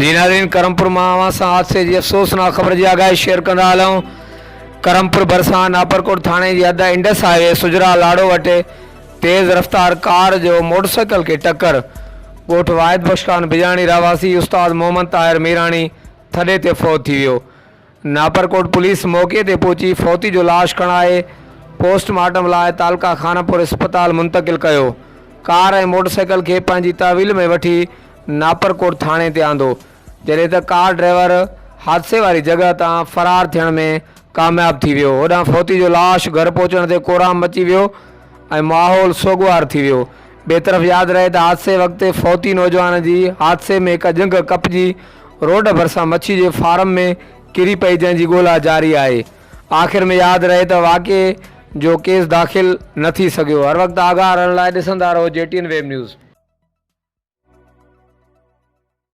جي ناظرين ڪرمپور مان اوهان سان حادثي جي افسوسناڪ خبر جي آگاهي شيئر ڪندا هلون ڪرمپور ڀرسان ناپرڪوٽ ٿاڻي جي حد انڊس هاء وي سجرا لاڙو وٽ تيز رفتار ڪار جو موٽرسائيڪل کي ٽڪر ڳوٺ واحد بخش خان بجاڻي رهواسي استاد محمد طاهر ميراڻي ٿڏي تي فوت ٿي ويو ناپرڪوٽ پوليس موقعي تي پهچي فوتي جو لاش کڻائي پوسٽ مارٽم لاء تعلقه خانپور اسپتال منتقل ڪيو. ڪار ۽ موٽرسائيڪل کي پنهنجي تحويل ۾ وٺي ناپرڪوٽ ٿاڻي تي آندو، جڏهن ته ڪار ڊرائيور حادثي واري جڳهه تان فرار ٿيڻ ۾ ڪامياب ٿي ويو. هوڏانهن فوتي جو لاش گهر پهچڻ تي ڪهرام مچي ويو ۽ ماحول سوڳوار ٿي ويو. ٻئي طرف ياد رهي ته حادثي وقت فوتي نوجوان جي حادثي ۾ هڪ ڄنگهه ڪپجي روڊ ڀرسان مڇي جي فارم ۾ ڪري پئي جنهن جي ڳولا جاري آهي. آخر ۾ ياد رهي ته واقعي جو ڪيس داخل نه ٿي سگهيو. هر وقت آگاهه رهڻ لاء ڏسندا رهو جي ٽي اين ويب نيوز.